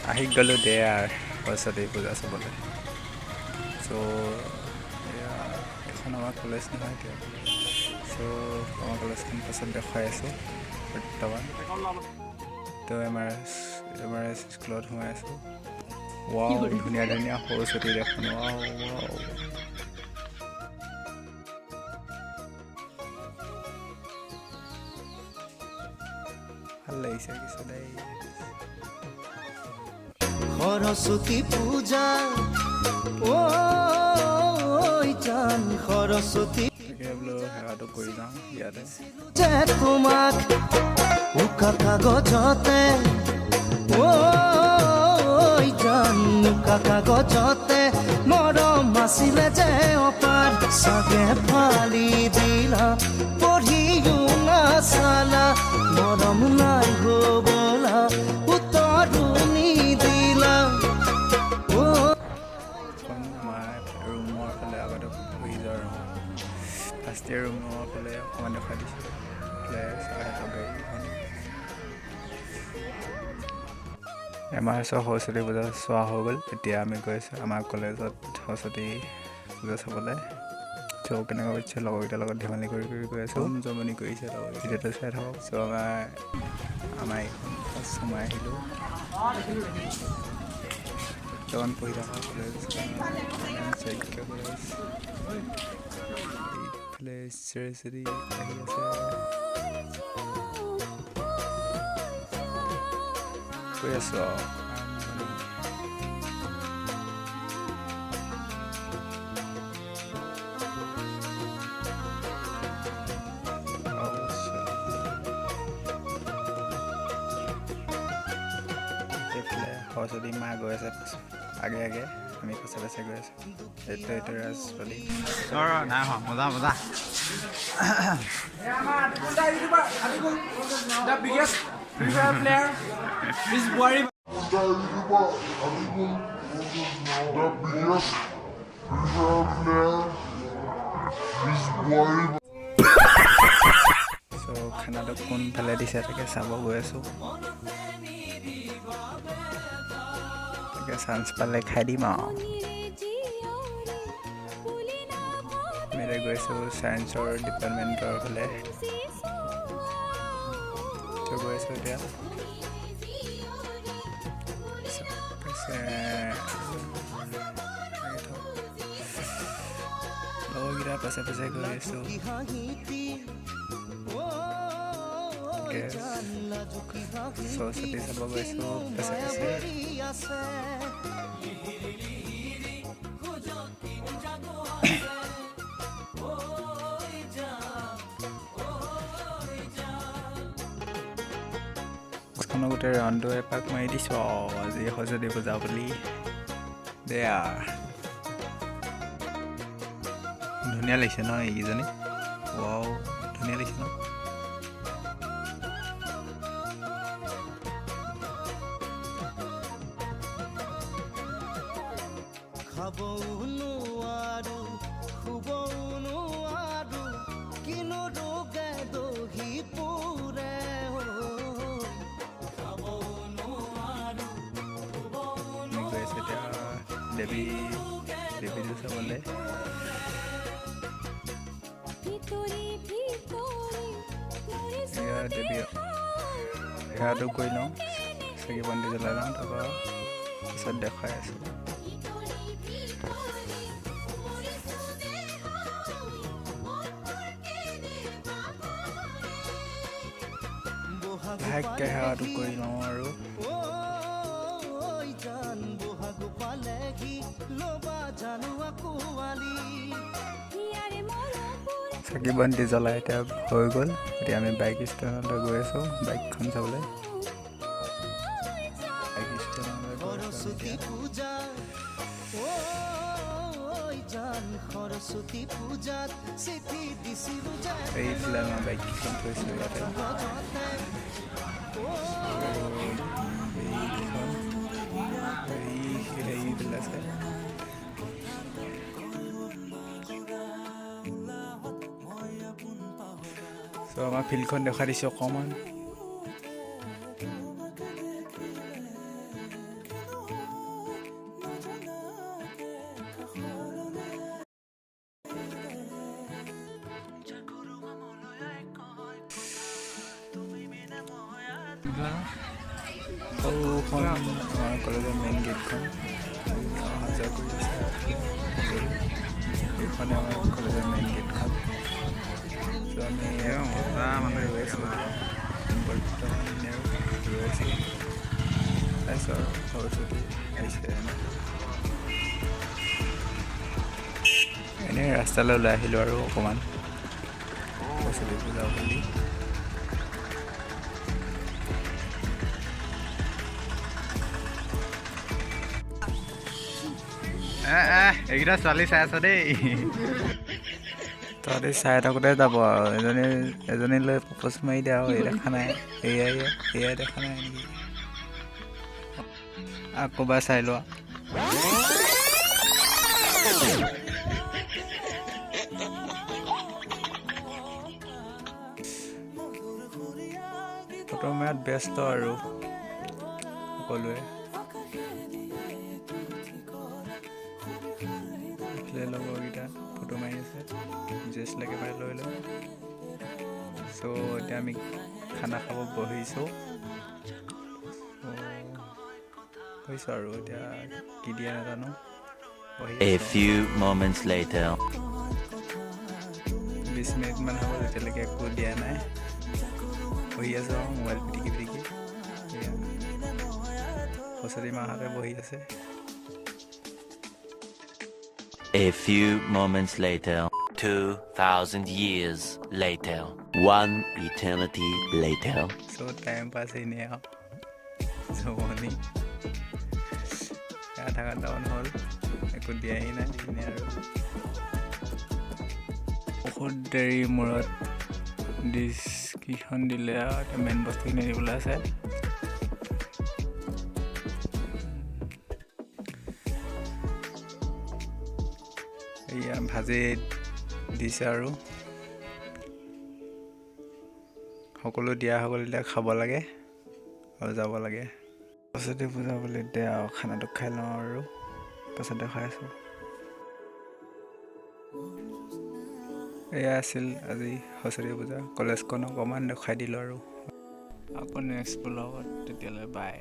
আহি গ'লোঁ দে আৰু সৰস্বতী পূজা চাবলৈ। চ' এয়া এখন আমাৰ কলেজ নহয় এতিয়া। চ' আমাৰ কলেজখন পাছত দেখুৱাই আছোঁ বৰ্তমান। তো এম আৰ এছ স্কুলত সোমাই আছোঁ। ৱাও, ধুনীয়া ধুনীয়া সৰস্বতী দেখোন। ৱাও ৱাও, ভাল লাগিছে কিছু দেই। সৰস্বতী পূজা, ঐ জান, সৰস্বতী তাকে বোলো সেৱাটো কৰি যাওঁ ইয়াতে। যে তোমাক উকা কাগজতে, ঐ জান, উকা কাগজতে মৰম আছিলে যে অপাৰ, চাগে ফালি দিলা, পঢ়িও নাচালা, মৰম নাই হ'বলা, উত্তৰো নিদিলা অ। এখন আমাৰ ৰুমৰ ফালে, আগতে বহি যোৱা ৰুম, ফাৰ্ষ্ট ইয়েৰ ৰুমৰ ফালে অকণমান দেখুৱাই দিছোঁ। এইফালে ছাৰহঁতৰ গাড়ীখন। এম আৰ এছৰ সৰস্বতী পূজা চোৱা হৈ গ'ল। এতিয়া আমি গৈ আছোঁ আমাৰ কলেজত সৰস্বতী পূজা চাবলৈ। চ' কেনেকুৱা পাইছে, লগৰকেইটাৰ লগত ধেমালি কৰি কৰি গৈ আছোঁ, জমনি কৰিছে লগৰ। ভিডিঅ'টো চাই থাকক। চ' আমাৰ এইখন ফাৰ্ষ্ট সোমাই আহিলোঁ। বৰ্তমান পঢ়ি থকা কলেজ চাইক্য কলেজ। এইফালে সৰস্বতী আহি আছে। গৈ আছোঁ আৰু আৰম্ভণি। অৱশ্যে এইফালে সৰস্বতী মা গৈ আছে আগে আগে, আমি পাছে পাছে গৈ আছোঁ। এইটো ৰাজবালী। নাই হোৱা, মজা মজা। The biggest Free Fire player is Buari. The biggest Free Fire player is Buari. চ' খানাটো কোনফালে দিছে তাকে চাব গৈ আছোঁ। তাকে চান্স পালে খাই দিম আৰু। আমি এতিয়া গৈছোঁ ছায়েন্সৰ ডিপাৰ্টমেণ্টৰ ফালে। ত' গৈ আছোঁ এতিয়া। পিছে লগৰকেইটাৰ পাছে পাছে গৈ আছোঁ। তাকে সৰস্বতী চাব গৈছোঁ পাছে পাছে। আছে। খনৰ গোটেই ৰাউণ্ডটো এপাক মাৰি দিছোঁ আৰু আজি সৰস্বতী পূজা বুলি দেয়া। ধুনীয়া লাগিছে ন এইকেইজনী? ৱাও, ধুনীয়া লাগিছে ন? খাবও নোৱাৰো, শুবও নোৱাৰো, কিনো ৰোগে দহি পুৰে অ। খাবও নোৱাৰো। আমি গৈ আছোঁ এতিয়া দেৱীটো চাবলৈ। এয়া দেৱী সেৱাটো কৰি লওঁ, চাকি বন্তি জ্বলাই লওঁ, তাৰপৰা পিছত দেখুৱাই আছোঁ। লাহেকৈ সেৱাটো কৰি লওঁ আৰু। ঐ জান, বহাগো পালেহি, ল'বা জানো আকোৱালি? চাকি বন্তি জ্বলাই এতিয়া হৈ গ'ল। এতিয়া আমি বাইক ষ্টেণ্ডলৈ গৈ আছোঁ বাইকখন চাবলৈ। বাইক ষ্টেণ্ডলৈ গৈ আছোঁ আমি সৰস্বতী এতিয়া। পূজা, ঐ জান, সৰস্বতী পূজাত চিঠি দিছিলো যে এইফালে আমাৰ বাইককেইখন থৈছোঁ ইয়াতে। এইকেইখন এই হেৰিফালে আছে। চ' আমাৰ ফিল্ডখন দেখুৱাই দিছোঁ অকণমান। সৌখন আমাৰ কলেজৰ মেইন গেটখন। অহা যোৱা কৰি আছে। এইখনে আমাৰ কলেজৰ মেইন গেটখন। চ' আমি মানে ৰৈ আছোঁ এতিয়া বৰ্তমান, এনেই ৰৈ আছোঁ, চাইছোঁ আৰু সৰস্বতী আহিছে। এনেই ৰাস্তালৈ ওলাই আহিলোঁ আৰু অকণমান, সৰস্বতী পূজা বুলি। এইকেইটা ছোৱালী চাই আছ দেই। তহঁতি চাই থাকোঁতে যাব আৰু এজনী এজনী লৈ প্ৰপ'জ মাৰি দে আৰু। এই দেখা নাই, এয়াই এয়াই, দেখা নাই নেকি? আকৌ এবাৰ চাই লোৱা। ফটো মৰাত ব্যস্ত আৰু সকলোৱে। এইফালে লগৰকেইটা ফটো মাৰি আছে, ড্ৰেছ একেবাৰে লৈ লৈ। চ' এতিয়া আমি খানা খাব বহিছোঁ, বহিছোঁ আৰু এতিয়া কি দিয়ে নাজানো। বহি A few moments later. 20 মিনিটমান হ'ব, যেতিয়ালৈকে একো দিয়া নাই। বহি আছোঁ আৰু মোবাইল পিটিকি পিটিকি। এয়া সৰস্বতী মাহঁতে বহি আছে। A few moments later. 2,000 years later. One eternity later. So time pass এনেই আৰু জমনি। আধা ঘণ্টামান হ'ল, একো দিয়াহি নাই, এনেই আৰু। বহুত দেৰি মূৰত ডিছকেইখন দিলে আৰু এতিয়া মেইন বস্তুখিনি দিবলৈ আছে। এয়া ভাজি দিছে আৰু সকলো দিয়া হৈ গ'ল। এতিয়া খাব লাগে আৰু যাব লাগে। সৰস্বতী পূজা বুলি এতিয়া আৰু খানাটো খাই লওঁ আৰু পাছত দেখাই আছোঁ। এয়া আছিল আজি সৰস্বতী পূজা। কলেজখন অকণমান দেখুৱাই দিলোঁ আৰু আকৌ নেক্সট ব্লগত। তেতিয়ালৈ বাই।